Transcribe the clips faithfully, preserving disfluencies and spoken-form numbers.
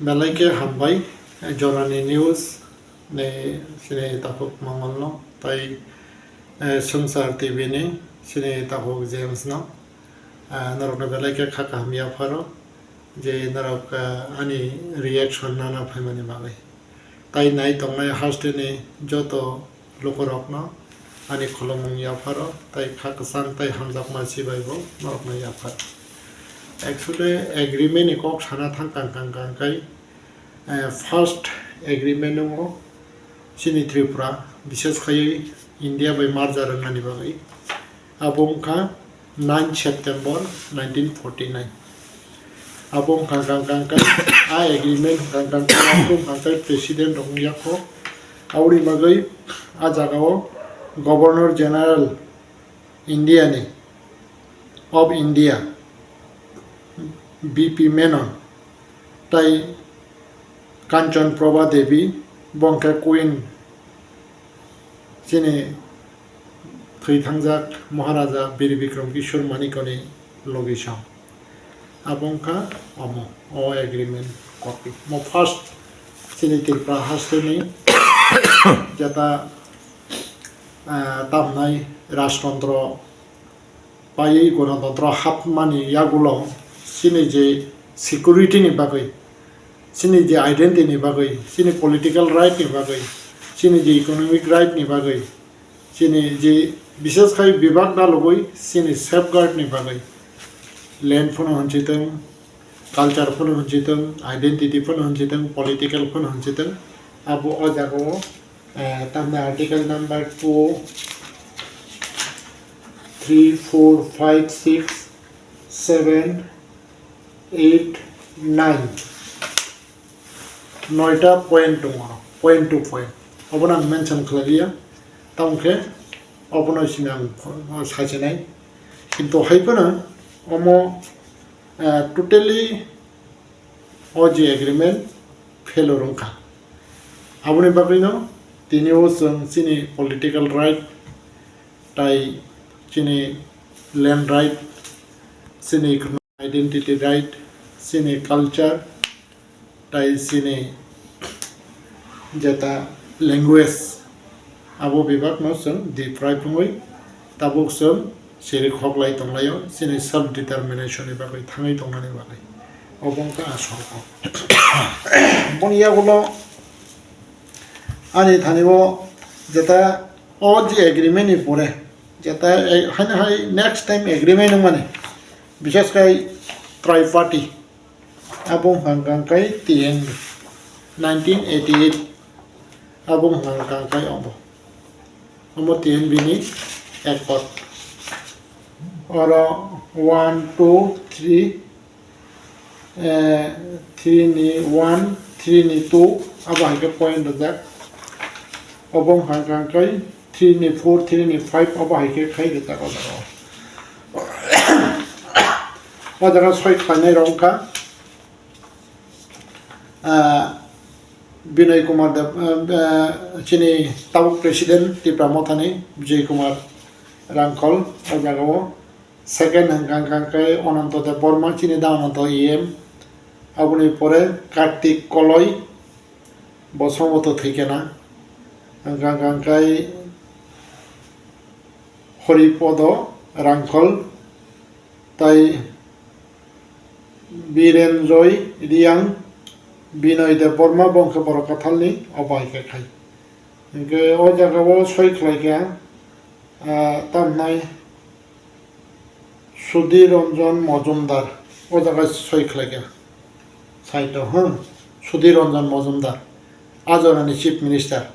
Belai khe hambai, Jorani News ni sini takhuk Mongol no, tai, eh, Swngchar T V ni sini takhuk James no. Ah, norokno belai khe kha kaham yapharo je norok, ah, ani reaction nana phaimani bagwi. Tai nai tongnai hasteni joto lukurokno ani khulumung yapharo, tai kha kwchang tai hamjakma chibaibo norokno yapharo. Actually, agreement ni kok sana thang kang kang kang kai, eh, first agreement wngo chini Tripura, bises khaiwi India bai merger wngnani bagwi. Abo wngkha nine September nineteen forty nine. Abo wngkha kang kang kai, a agreement wngkha kang kang, abo wngkha kai president rok wngya kho. Aboni bagwi a jaga o Governor General India ni, of India, B P Menon, tai Kanchan Prabha Devi, bo wngkha Queen, chini thwi thangjak Maharaja Bir Bikram Kishore Manikya ni logisong. Abo wngkha omo, o agreement copy. Mo first chini Tripura hasteni jeta, ah, tamnai rajtantro paiwi Ganatantro hapmani yagulo chini je security ni bagwi, chini je identity ni bagwi, chini political right ni bagwi, chini je economic right ni bagwi, chini je bises khai bebak dalogwi chini safeguard ni bagwi, land phano hwnchitwng, culture phano hwnchitwng, identity phano hwnchitwng, political phano hwnchitwng, abo o jagao, eh, tamni article number two, three, four, five, six, seven, eight, nine, noita point tongo, point to point. Obono ang mention khlai liya, tamo khe obono sini ang sachinai. Kintu hai phano omo, eh, totally o je agreement failure wngkha. Aboni bagwino tini o chwng chini political right, tai chini land right, chini identity right, chini culture, tai chini jeta language, abo bebakno chwng deprive wngwi tabuk chwng siri khoklai tonglaio, chini self determination ni bagwi thangwi tongnani bagwi. Obo wngkha a sorkar. Boni yagulo ani thani o jeta o je agreement ni pore, jeta, eh, haino hai next time agreement wngmani, bises khai triparty, abo wngkha kang kai T N B, nineteen eighty eight, abo wngkha kang kai obo. Omo T N B ni accord. Oro one, two, three, eh, three ni one, three ni two, abo hai khe point rijak. Obo wngkha kang kai three ni four, three ni five, abo hai khe khai rijak o jaga o. O jaga soi khlainai rok wngkha, ah, Binoy Kumar Deb, ah, ah, chini tabuk president Tipra Mothani, Bijoy Kumar Rangkhol, o jaga o. Second hwnkha kang kai Ananto Deb Borma, chini da Ananto E M. Aboni pore Kartik Koloi, bo Somboto thwikena. Hwnkha kang kai Horipodo Rangkhol, tai Birenjoy Riang, Binoy Deb Borma, bo wngkha Borok Kathalni, obo hai khe khai. Hwnkhe o jaga o soi khlai kha, ah, tamhnai Sudhir Ranjan Majumdar, o jaga soi khlai kha. Saito, hmm, Sudhir Ranjan Majumdar, a jorani Chief Minister.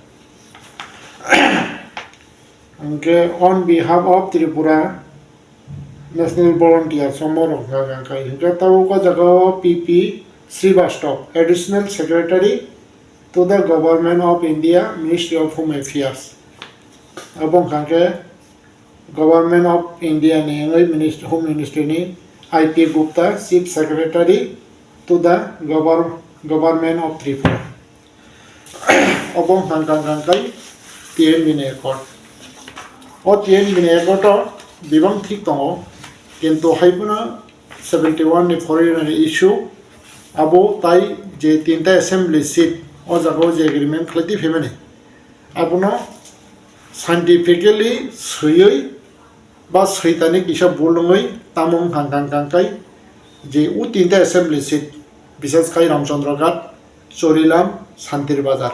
Hwnkhe on behalf of Tripura National Volunteers, omo rok wngkha kang kai. Hwnkhe tabuk o jaga o P P Srivastava, Additional Secretary to the Government of India, Ministry of Home Affairs. Abo wngkha khe Government of India ni wngwi minist-, Home Ministry ni I P Gupta, Chief Secretary to the Govern-, Government of Tripura. Obo wngkha kang kai T N B ni accord. O T N B ni accord o bebak thik tongo, kintu hai phano seventy one ni foreigner issue, Abo tai je tinta assembly seat o jaga o je agreement khlai twi phaimani, abono scientifically swiwi ba switani kisa bul wngwi tamo wngkha kang kang kai je o tinta assembly seat, bises khai Ramchandra Ghat, Chorilam, Santir Bazar.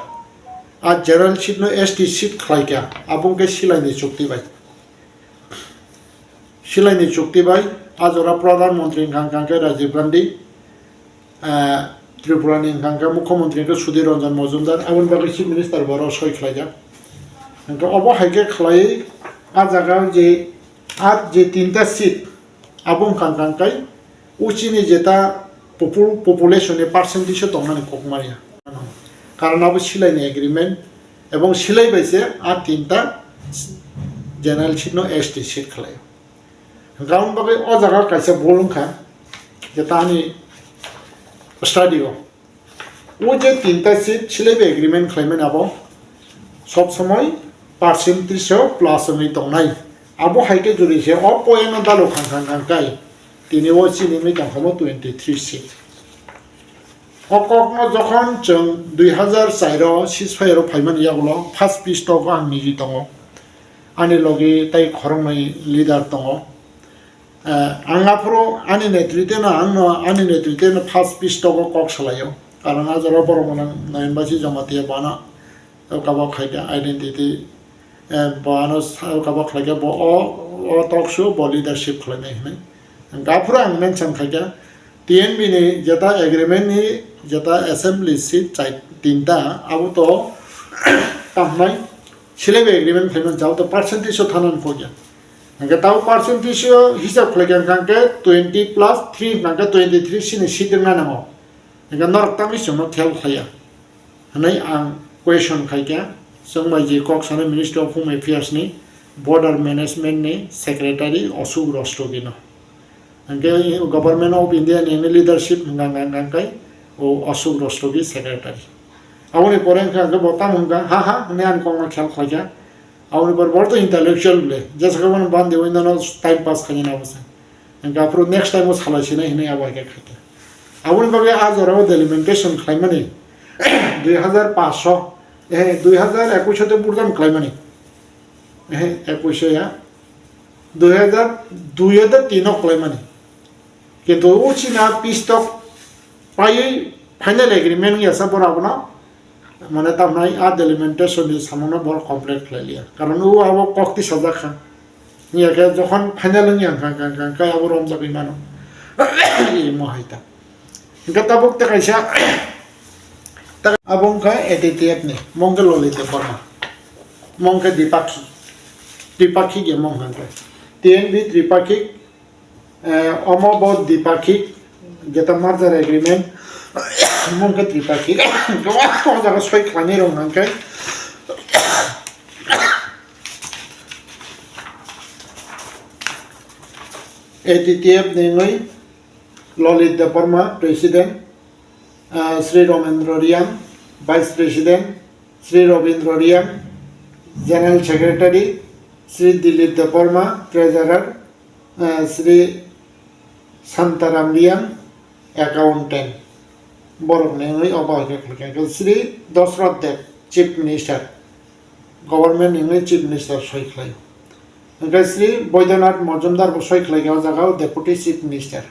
A general seat no S T seat khlai kha, abo wngkhe silaini chukti bai. Silaini chukti bai a jora Pradhan Mantri wngkha kang khe Rajiv Gandhi, eh, Tripura ni wngkha khe Mukhyamantri wngkha Sudhir Ranjan Majumdar, aboni bagwi Chief Minister bo oro soi khlaijak. Hwnkhe obo hai khe khlaiwi a jaga je a je tinta seat abo wngkha kang kai uchini jeta popu-, population ni percentage o tongnani kok manya. Karon abo silaini agreement ebong silai bai se a tinta general seat no S T seat khlai. Hwnkhe aboni bagwi o jaga kaisa bul wngkha je tani study o. O je tinta seat silai bai agreement khlaimani abo sob somoi percentage o plus wngwi tongnai. Abo hai khe jodi se o point no dalo khang khang khang kai tini o chini wngwi tongkha mo twenty three seat. O kokno jokhon chwng dui hazar char o ceasefire o phaimani yagulo first peace talk o ang niji tongo. Ani logi tei khoroknwi leader tongo. Eh, ang aphuru ani netrite no, ang no, ani netrite no first peace talk o kok salaio. Karon a jora borok mwnang Nayan Baisi Jamatia bana kabok khaikha identity, eh, bo ano sa-, kabok khlaikha bo o, o talk show bo leadership khlainai hinwi. Hwnkhe aphuru ang mention khaikha T N B ni jeta agreement ni jeta assembly seat chai tinta abo to tamnai silai bai agreement khlaimani jabo to percentage o thanani kok ya. Hwnkhe tabo percentage o hisab khlaikha hwnkhe twenty plus three hwnkhe twenty three seat ni seat wngna nango. Hwnkhe norok tamni chwngno khel khlaiya. Hwnwi ang question khaikha, chwng bai je kok sanai Ministry of Home Affairs ni Border Management ni Secretary Ashok Rastogi no. Hwnkhe Government of India ni leadership hwnkha hwnkha hwnkha khe o Ashok Rastogi Secretary. Aboni pore hwnkha hwnkhe bo tamo hwnkha, ha ha hwnwi ani kokno khel khlaikha. Aboni pore bo to intellectual ble, jesa khe bono bandi oi nono time pass khainani abo se. Hwnkhe aphuru next time o salai sinai hinwi abo hai khe khaikha. Aboni bagwi a jora o delimitation khlaimani dui hazar paanch o, eh, dui hazar ekush o te burdan khlaimani. Eh, ekush o ya. Dui hazar dui o te tin o khlaimani. Kintu o china peace talk paiwi final agreement wngya sa bora bono. Mane tamnai a delimitation ni samungno bor complete khlai liya. Karon o abo kok tisajak kha. Wngya khe jokhon final wngya kha, kha, kha, kha abo romjagwi mano. Imo hai ta. Hwnkhe tabuk tei kaisa, ta-, abo wngkha A T T F ni, mong khe Lalit Debbarma, mong khe Dipakhi, Tripakhik ya mong khe, T N B Tripakhik, eh, omo bo Dipakhi, jeta merger agreement, mong khe Tripakhik, o jaga soi khlainai rok hwnkhe, A T T F ni wngwi Lalit Debbarma, President, ah, Sri Ramendra Reang, Vice President, Sri Rabindra Reang, General Secretary, Sri Dilip Debbarma, Treasurer, ah, Sri Santaram Reang, Accountant. Borokni wngwi obo hai khe khlai kha. Sri Dashrath Deb, Chief Minister, Government ni wngwi Chief Minister soi khlai. Hwnkhe Sri Boidonath Mojumdar bo soi khlai kha o jaga o Deputy Chief Minister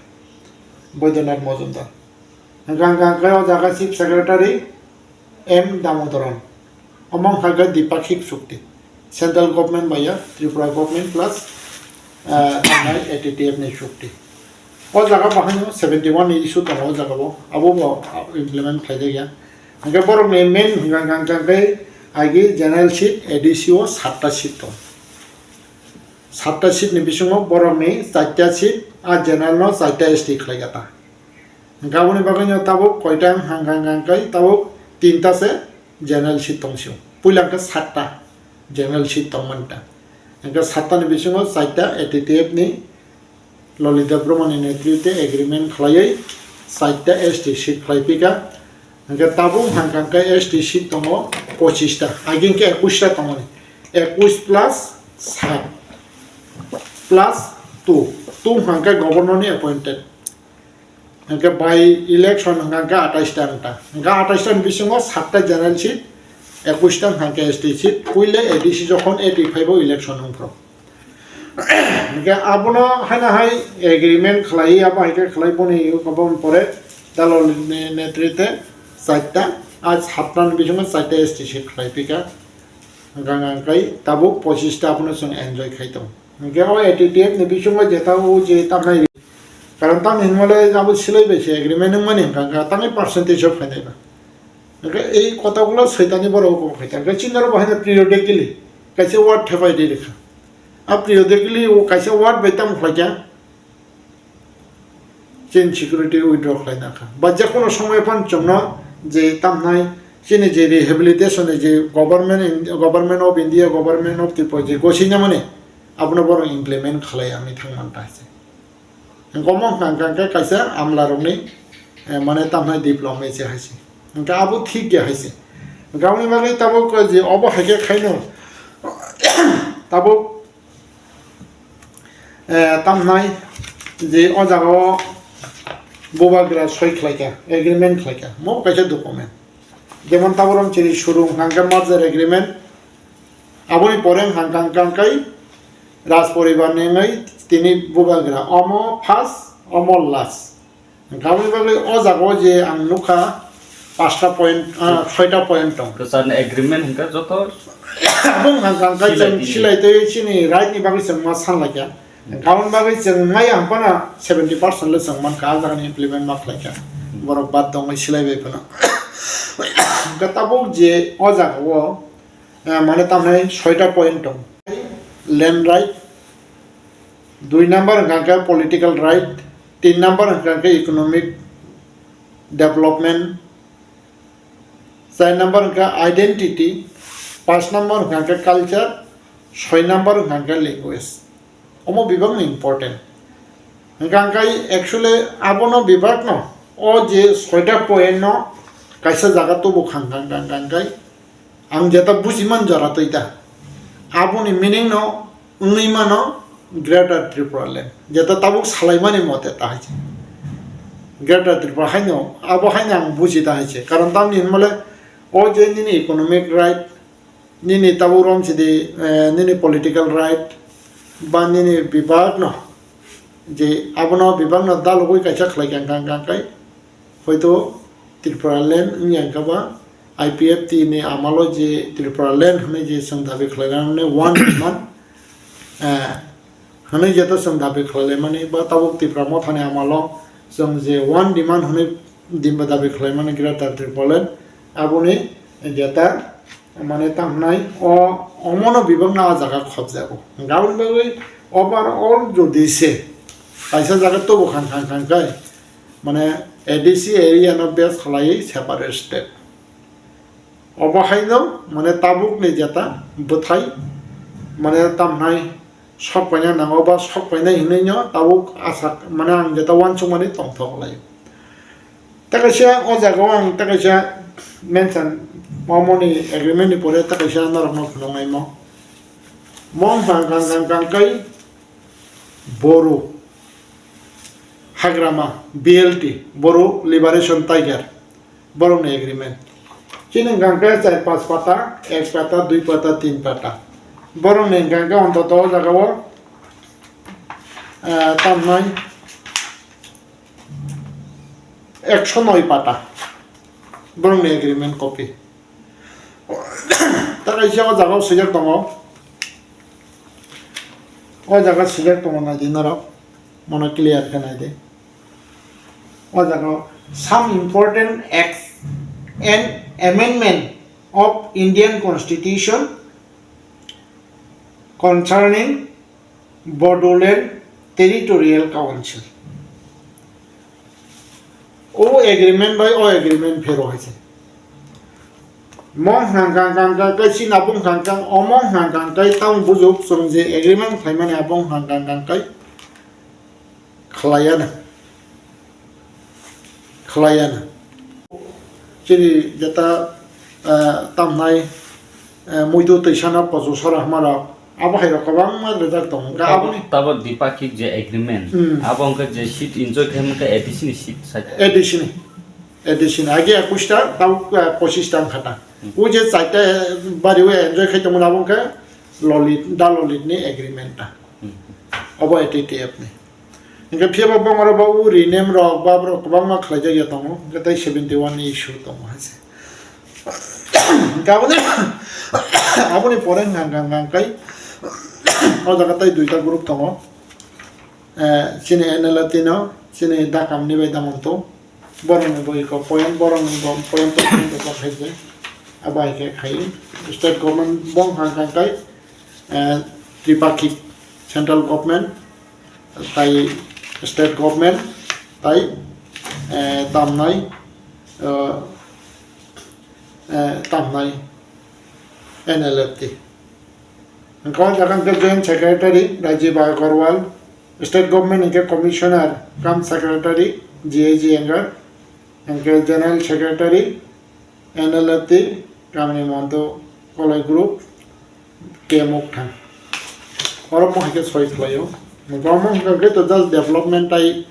Boidonath Mojumdar. Hwnkhe hwnkhe o jaga Chief Secretary M Damodaran. Omo wngkha khe Dipakhik Chukti. Central Government bai ya Tripura Government plus, ah, A T T F ni chukti. O jaga bahaino seventy one ni issue tongo o jaga o. Abo bo implement khlai jak ya. Hwnkhe borok ni main hwnkha hwnkha khe agi general seat A D C o satta seat tong. Satta seat ni bisingo borok ni charta seat, a general no charta S T khlai kha ta. Hwnkhe aboni bagwi no tabuk koita hwnkha hwnkha khe tabuk tinta se general seat tong sio. Puila hwnkhe satta general seat tong mani ta. Hwnkhe satta ni bisingo charta A T T F ni Lolita Brahma ni netritwe agreement khlaiwi charta S T seat khlai phi kha. Hwnkhe tabuk hwnkha khe S T seat tongo pochista, aging khe ekush ta tongmani. Ekush plus sat plus two, two hwnkha khe governor ni appointed. Hwnkhe by election hwnkha hwnkhe atais ta wngta. Hwnkhe atais ta ni bisingo satta general seat, ekush ta hwnkha hwnkhe S T seat, puila A D C jokhon eighty five o election wngphuru. Hwnkhe abono haino hai agreement khlai, abo hai khe khlai boni, aboni pore dalol ni netrite chaita, a satta ni bisingo chaita S T seat khlai pika. Hwnkha hwnkhe tabuk pochis ta abono chwng enjoy khai tongo. Hwnkhe o A T T F ni bisingo jeta o je tamnai, karon tamni hinmale abo silai bai se agreement wngmani hwnkha hwnkhe tamni percentage o phainai ba. Hwnkhe ei kotagulo soitani borok kok khaita. Hwnkhe chini oro bo haino periodically kaisa word thepai ri rikha. A periodically o kaisa word bai tamo khlaikha, chini security withdraw khlaina kha. Ba jekono somoy phano chwngno je tamnai chini je rehabilitation ni je government in, Government of India, Government of Tripura je gosina mani abono borok implement khlai ami thangman ta se. Hwnkhe omo hwnkha hwnkha khe kaisa amlarokni, eh, mane tamnai development se hai se. Hwnkhe abo thik ya hai se. Hwnkhe aboni bagwi tabuk je obo hai khe khaino tabuk, eh, tamnai je o jaga o bubagra soi khlai kha, agreement khlai kha, mo kaisa document. Jemon tabuk chini shuru hwnkha hwnkhe merger agreement, aboni pore hwnkha hwnkha hwnkha hwnkhe Raj poribar ni wngwi tini bubagra omo first, omo last. Hwnkha aboni bagwi o jaga o je ang nukha pasta point, ah, soita point tong. Kwchar ni agreement hwnkha joto Aboni hwnkha hwnkha silai chwng tini. Silai twi chini right ni bagwi chwng ma san laikha. Hwnkha aboni bagwi chwng maya hwnphano seventy percent le chwng mankha, a jaga ni implement ma khlaikha. Borok bad dongwi silai bai phano. Hwnkha tabuk je o jaga o, eh, mane tamni soita point tong. Land right, dui number hwnkha khe political right, tin number hwnkha khe economic development, char number hwnkha identity, panch number hwnkha khe culture, soi number hwnkha khe language. Omo bebak no important. Hwnkha khe actually abono bebak no, o je soita point no kaisa jaga tubu khang khang khang khang khai. Ang jeta bujiman jora twi ta. Aboni meaning no wngwi mano Greater Tripura Land. Jeta tabuk salaimani mote ta hai se. Greater Tripura haino, abo haino ang buji ta hai se. Karon tamni hinmale o je nini economic right, nini tabuk rom sidi, eh, nini political right, ba nini bebak no, je abono bebak no dalogwi kaisa khlai kang kang kang kai. Hoito Tripura Land wngya wngkha ba I P F T ni amalo je Tripura Land hwnwi je chwng dabi khlaina mane one demand, eh, hwnwi jeto chwng dabi khlailaimani ba tabuk Tipra Mothani amalo chwng je one demand hwnwi dim-, dabi khlaimani Greater Tripura Land aboni jeta mane tamo hwnai o omono bebakno a jaga khobjago. Hwnkhe aboni bagwi overall jodi se kaisa jaga tubu khan khan khan kai mane A D C area no base khlaiwi separate state. Obo haino mane tabukni jeta bwthai mane tamo hwnai sok paina nango ba sok painai hinwi no tabuk asa mane ang jeta uansukmani tongthok lai. Tei kaisa o jaga o ang tei kaisa mention, omo ni agreement ni pore tei kaisa norok no phunuk nai mo. Mo wngkha kang kang kang kai Boru Hagrama, B L T, Boru Liberation Tiger, borok ni agreement. Chini wngkha khe char pas pata, ek pata, dui pata, tin pata. Borok ni wngkha khe ontoto o jaga o, eh, tamo hwnai ekso noi pata. Borok ni agreement copy. Ta kaisa o jaga o swijak tongo. O jaga swijak tongo, nai di norok. Mono clear khe nai di. O jaga o some important acts and amendment of Indian Constitution concerning Bodoland Territorial Council. O agreement bai o agreement phero hai se. Mo hwnkha hwnkha hwnkha kai chini abo hwnkha hwnkha omo hwnkha hwnkha kai tamo bujuk chwng je agreement khlaimani abo hwnkha hwnkha kai khlaiya na. Khlaiya na. Chini jeta, ah, tamnai, ah, muitu twisana pocho sora hwnmarok Abo hai rok kwbangma rijak tongo. Hwnkhe Tabo, aboni tabo dipakhik je agreement, Hmm. abo hwnkhe je seat enjoy khe hwnkhe A D C ni seat side. A D C ni. A D C ni. Age ekwis ta, tabo, eh, pochis ta wngkha ta. Hmm. O je chaita bari o enjoy khai tongmani abo hwnkhe Lalit, Da Lalit ni agreement ta. Hmm. Obo A T T F ni. Hingke phiya ba bongoro bo o rename rok, ba borok kwbangma khlaijak ya tongo, hingke tei seventy one ni issue tongo hai se. Hingke aboni, aboni pore hwnka hwnka hwnka kai, o jaga tei duita group tongo. Eh, chini N L F T no, chini Dakam ni bai Damonto, borok ni bai ko point, borok ni bo point to point to khai je. Abo hai khe khai, state government bong hwnka hwnka kai, eh, tripakhik, central government, tai state government, tai, eh, tamnai, eh, eh, tamnai N L F T. Hwnkhe o jaga hwnkhe Joint Secretary Rajiv Agarwal, State Government hwnkhe Commissioner cum Secretary G A G Engar, hwnkhe General Secretary N L F T Kamini Monto Kolai Group, K Mukthang. Oro mo hai khe soi khlaio. Omo hwnkhe to just development tai,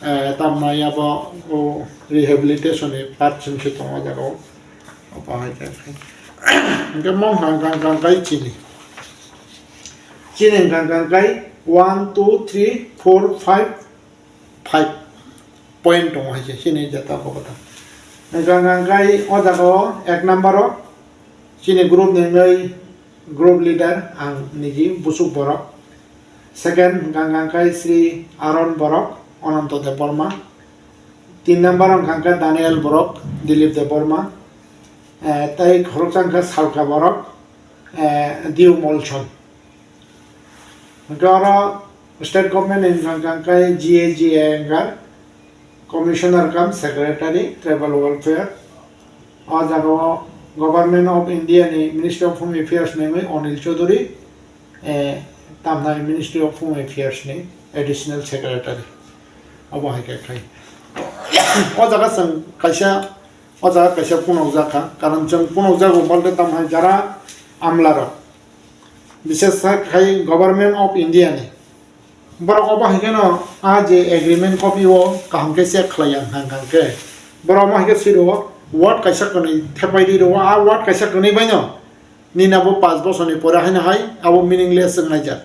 eh, tamnai abo o rehabilitation ni part chwng se tongo o jaga o. Obo hai khe khai. Hwnkhe mo hwnkha hwnkha hwnkha kai chini. Chini hwnkha hwnkha kai one, two, three, four, five, five point tongo hai se, chini jeta kobota. Hwnkha hwnkha kai o jaga o ek number o chini group ni wngwi group leader ang niji Busuk Borok. Second hwnkha hwnkha kai Sri Aaron Borok, Ananto Debbarma. Tin number o hwnkha hwnkha Daniel Borok, Dilip Debbarma. Eh, tei khoroksa hwnkha Salka Borok, eh, Diu Molson. Hwnkhe oro state government ni hwnkha hwnkha khe G A G A wngkha, Commissioner cum Secretary Tribal Welfare. O jaga o Government of India ni Ministry of Home Affairs ni wngwi Anil Chaudhary, eh, tamnai Ministry of Home Affairs ni Additional Secretary. Obo hai khe khai. O jaga chwng kaisa, o jaga kaisa phunukjak kha, karon chwng phunukjago bolte tamhai jara amlarok. Bises kha khai Government of India ni. Borok obo hai kheno a je agreement copy o kaham khe check khlai ya hwnkha hwnkha khe. Borok omo hai khe swi rwo, word kaisa kwnwi thepai ri rwo, a word kaisa kwnwi bai no nini abo panch bochor ni pore haino hai abo meaningless wng laijak.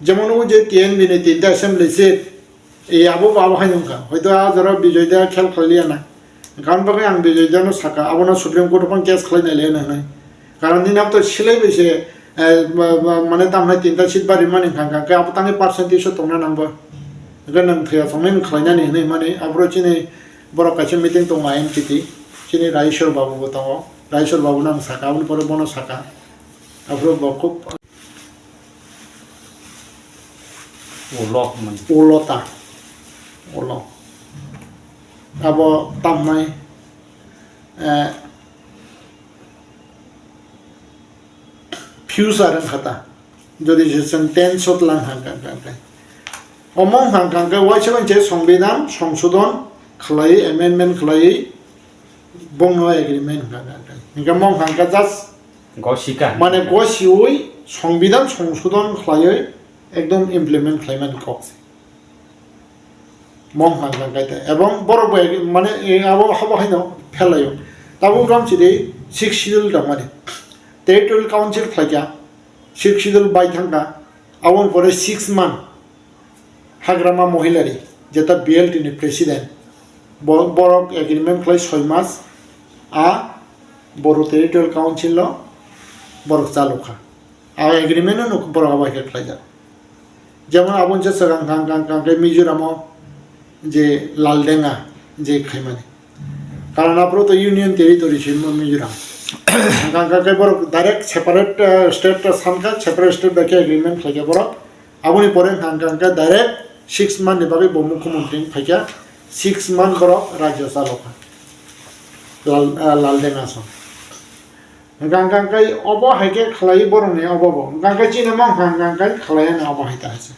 Jemon o je T N V ni tinta assembly seat, e abo bo abo hai wngkha. Hoito a jora Bijoy da khel khlai liya na. Karon bagwi ang Bijoy da no saka, abo no Supreme Court o phano case khlai nai le na hwnwi. Karon nini abo to silai bai se, eh, ma-, ma-, mane tamo hai tinta seat bari mani wngkha, wngkha khe abo tangwi percentage o tongna nang bo. Hwnkhe nwng thwiya tongnai nwng khlai nani hwnwi mani, aboro chini borok kaisa meeting tongo I N P T, chini Raiswar Babu bo tongo. Raiswar Babu no ang saka, aboni pore bono saka. Aphuru bo khub Ulo hwnmani. Ulo ta. Ulo. Abo tamnai, eh, future wngkha ta. Jodi se chwng tense o tlang hang kang kang khe. Omo hang kang khe waisa waisa Songbidan songsodon khlaiwi, amendment khlaiwi, bongno agreement hang kang khe. Hinkhe mong hang khe just Gosika. Mane gosiwi Songbidan songsodon khlaiwi ekdom implement khlaimani kok se. Mong hang kang khe te. Ebong borok bo ek-, mane, e, abo habo haino phelaio. Tabuk rom chidi Sixth Schedule tongmani. Territorial Council khlaikha, Sixth Schedule bai thangkha. Aboni pore six month Hagrama Mohilari, jeta B L T ni president, bo-, borok agreement khlai soi mas, a Boru Territorial Council o borok chalokha. A agreement no nuk borok abo hai khe khlaijak. Jemon aboni je swkang kang kang kang khe Mizoram o je Laldenga je khaimani. Karon aphuru to union territory se Mizoram. Hwnkha hwnkha khe borok direct separate, eh, state ta sankha, separate state bai khe agreement khlaikha borok. Aboni pore hwnkha hwnkha khe direct six month ni bagwi bo mukhyamantri wng phaikha, six month borok rajyo chalokha. Lal, eh, Laldenga song. Hwnkha hwnkha khe obo hai khe khlaiwi borokni obo bo. Hwnkha hwnkha chini mong hwnkha hwnkha khe khlaiya ni obo hai ta hai se.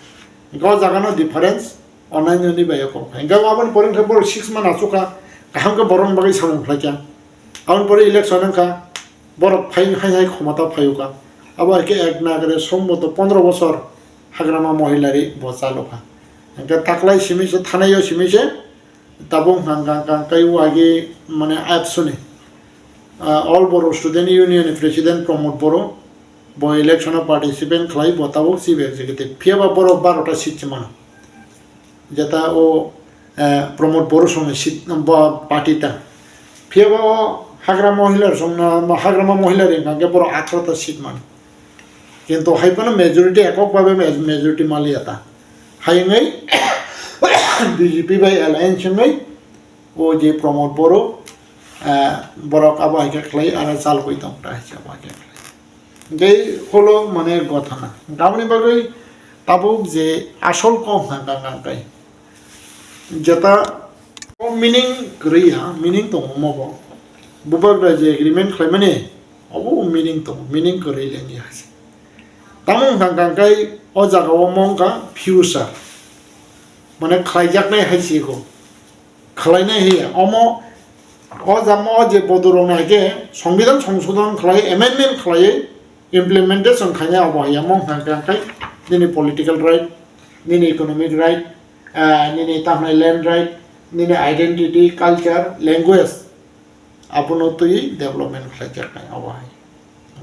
Hwnkha o jaga no difference. Onai nini bai kok phai. Hingke aboni pore hingke borok six month achukha, kaham khe borokni bagwi samung khlaikha. Aboni pore election wngkha, borok phai hai hai khomota phaiwkha. Abo hai khe ek nagre somboto pondro bosor hagrama mohilari bo chalokha. Hingkhe taklai simi se, thanai o simi se, tabuk hwnkha hwnkha hwnkha tei wagi mane ABSU ni, ah, All Boro Student Union ni President Pramod Boro bo election o participant khlai, bo tabuk chief executive. Phiya ba borok barota seat se mano. Jeta o, eh, Pramod Boro songni seat, bo party ta. Phiya ba o hagrama mohila songna, hagrama mohila ri hwnkha khe borok atharota seat mano. Kintu hai phano majority ekok babe maj-, majority maliya ta. Hai wngwi B J P bai alliance wngwi o je Pramod Boro, eh, borok abo hai khe khlai, aro chalogwi tong ta hai se abo hai khe khlai. Hingke holo mane gothana. Aboni bagwi tabuk je asol kok hwnka hwnka hwnkhe jeta o meaning kwrwi ha, meaning tongo omo bo. Bubagra je agreement khlaimani, obo meaning tongo, meaning kwrwi lengya hai se. Tamo hwnka hwnka hwnkhe o jaga o omo wngkha future. Mane khlaijaknai hai se eko. Khlainai hiya. Omo, o jamo o je bodorok nai khe Songbidan songsodon khlai, amendment khlai, implementation khainai abo hiya. Omo hwnka hwnkhe nini political right, nini economic right, ah, nini tamhnai land right, nini identity, culture, language, abono twi development khlaijaknai abo hai.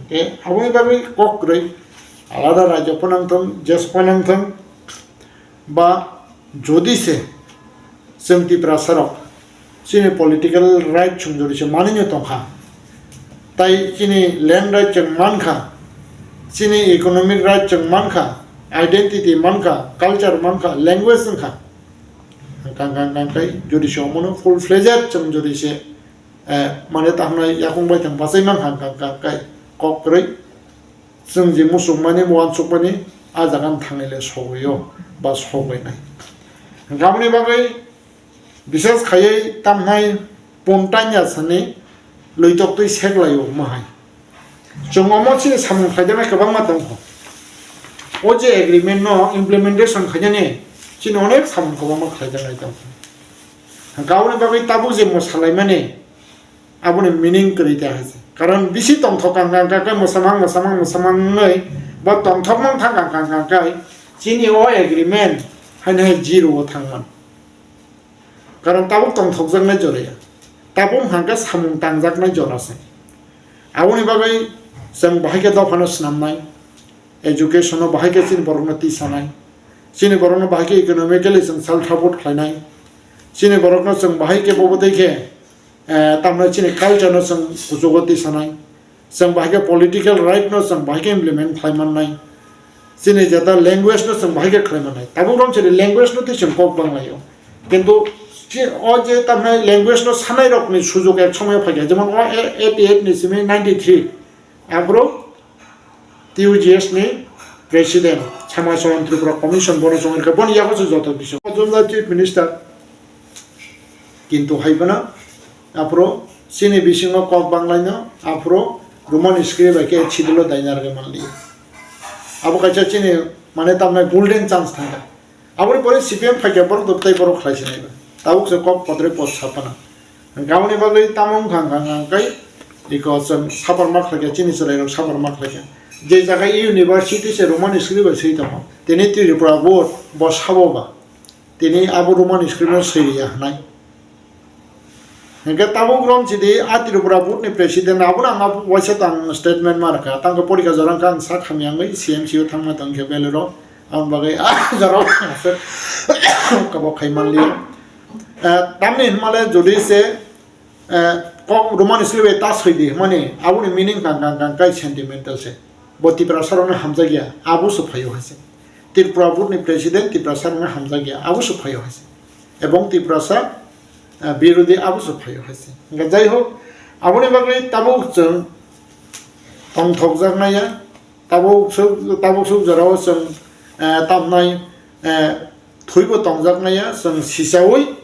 Hingke aboni bagwi kok kwrwi alada rajyo phano wngthung, je phano wngthung, ba jodi se chwng Tiprasarok chini political right chwng jodi se manwino tongkha, tai chini land right chwng mankha, chini economic right chwng mankha, identity mankha, culture mankha, language wngkha, hwnkha hwnkha hwnkha jodi se omono full fledged chwng jodi se, eh, mane tamo yakung bai tong bachai mankha hwnkha hwnkha kok kwrwi. Chwng je muchungmani, uansukmani, a jaga no thangwi le sogwi o ba sogwi nai. Hwnkhe aboni bagwi bises khaiwi tamnai puntanya sani lwitokwi seklai o omo hai. Chwng omo chini samung khlaijaknai kwbangma tongkho. O je agreement no implementation khainani chini onek samung kwbangma khlaijaknai tongkho. Hwnkhe aboni bagwi tabuk je mwsalaimani, aboni meaning kwrwi ta hai se. Karon bisi tongthok ang kha, kha, kha, mwsamang, mwsamang, mwsamang wngwi, bo tongthok mang thang kha, kha, kha, kha, chini o agreement haino hai zero o thang man. Karon tabuk tongthokjaknai jora ya. Tabuk hwnkha samung tangjaknai jora se. Aboni bagwi chwng bahai khe dophano swnamnai, education o bahai khe chini borokno tisanai, chini borokno bahai khe economically chwng sal support khlainai, chini borokno chwng bahai khe bobo tei khe, eh, tamni chini culture no chwng kuchugo tisanai, chwng bahai khe political right no chwng bahai khe implement khlai mannai, chini jeta language no chwng bahai khe khlai mannai. Tabuk rom chini language no tei chwng kok banglaio. Kintu chi-, o je tamni language no sanai rok ni sujog ek somoyo phaikha, jemon o A-, eighty eight ni simi ninety three, aphuru T U G S ni president, Chamasoan Tripura Commission, bono chwng wngkha, boni yago se joto bising. Jumla chief minister, kintu hai phano aphuru chini bisingo kok banglaino, aphuru Roman script bai khe schedule o daina rwgwi manliya. Abo kaisa chini mane tamnai golden chance thangkha. Aboni pore C P M phaikha borok tei borok khlai sinai ba. Tabuk se kok kotroi pot sapana. Hwnkhe aboni bagwi tamo wngkha hwnkha hwnkhe iko chwng sabar ma khlaikha, chini chwrairok sabar ma khlaikha. Je jaga university se Roman script bai swi tongo, tini Tripura board bo sabo ba. Tini abo Roman script no swi ya hwnai. Hingke tabuk rom chidi a Tripura board ni president abono ang abo waisa tang statement ma rwkha, tangkhe porikha jora wngkha ang sak hamya wngwi C M C o thangma tongkhe belero, aboni bagwi a jora o ang aswk kabok khai manliya. Eh, tamni hinmale jodi se, eh, kok Roman script bai ta soi di hwnmani aboni meaning kang kang kang kai sentimental se. Bo Tiprasa rokno hamjakya, abo se phaio hai se. Tripura board ni president Tiprasa rokno hamjakya, abo se phaio hai se. Ebong Tiprasa, eh, birodhi abo se phaio hai se. Hingke jai hok, aboni bagwi tabuk chwng tongthokjaknai ya, tabuk suk, tabuk suk jorao chwng, eh, tamnai, eh, thwibo tongjaknai ya, chwng sichaui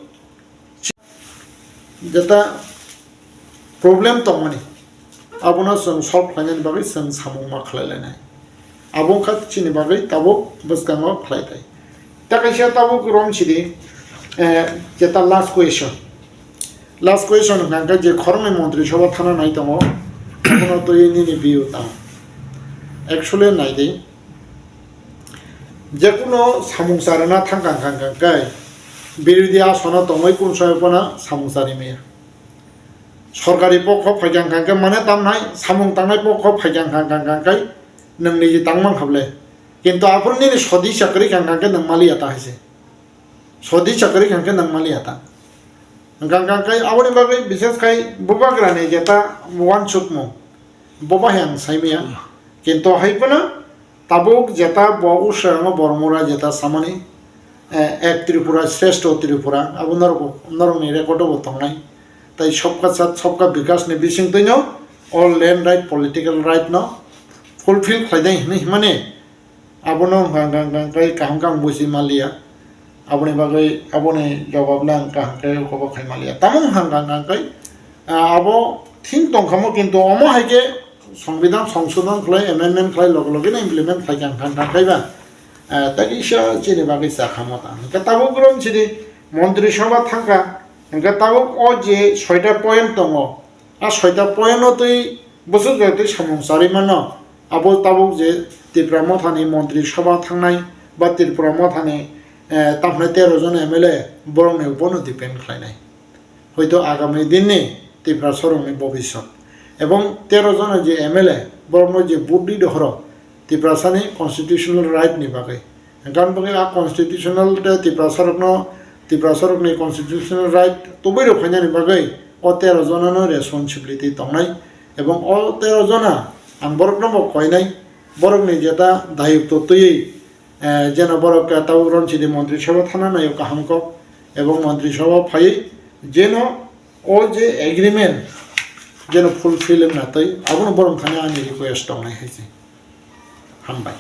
jeta problem tongmani, abono chwng solve khlainani bagwi chwng samung ma khlai lainai. Abo wngkha chini bagwi tabuk bwskango khlai thai. Tei kaisa tabuk rom sidi, eh, jeta last question. Last question hwnkha hwnkhe je khoroknwi montri sabha thana nai tongo, abono twiwi nini view tamo? Actually naidi, jekuno samung charwna thangkang kangkang kai birodhi asono tongwi kun somoy phano samung charwi maya. Sorkari pokho phaikang kangkhe mane tamnai samung tangnai pokho phaikang kangkang kangkai nwng niji tangmang khablai. Kintu aphuru nini sodi chakri kangkang khe nwng maliya ta hai se. Sodi chakri kangkhe nwng maliya ta. Hwnkha hwnkha khe aboni bagwi bises khai bubagrani jeta uansukmung, boba hai ang saimaya. Kintu hai phano tabuk jeta bo usrango bormura jeta samani, eh, ek Tripura, shreshto Tripura, abo norok, norokni record-o bo tongnai. Tai sobka sat, sobka bikas ni bisingtwino all land right, political right no fulfill khlainai hinwi himani abono hwnkha hwnkha hwnkha khe kaham kaham buji manliya. Aboni bagwi aboni jawab no ang kaham khe kobo khai manliya. Tamo hwnkha hwnkha hwnkha khe, ah, abo thik tongkhamo, kintu omo hai khe Songbidan songsodon khlai, amendment khlai, loge loge no implement khlai kang kang kang khlai ba, ah, ta kisa chini bagwi cha khamo ta. Hwnkhe tabuk rom chini Montri Sabha thangkha, hwnkhe tabuk o je soita point tongo, a soita point no twi bwswk jotwi samung charwi mano, abo tabuk je Tipra Mothani Montri Sabha thangnai ba Tripura Mothani, eh, tamhinai tero jon M L A borokni upono depend khlainai. Hoito agami dinni Tiprasarokni bobiswt. Ebong tero jona je M L A borokno je vote di dohoro Tiprasani constitutional right ni bagwi. Hwnkhe bagwi a constitutional tei Tiprasarokno, Tiprasarokni constitutional right tubui rw phainani bagwi o tero jonano responsibility tongnai. Ebong o tero jona ang borokno bo koinai, borokni jeta dayitto twiwi, eh, jeno borok, eh, tabuk Ron Sidi Montri Sabha thana naio kaham kok, ebong Montri Sabha phaiwi jeno o je agreement jeno fulfill wngna twi abono borok thani ani request tongnai hai se. Hambai.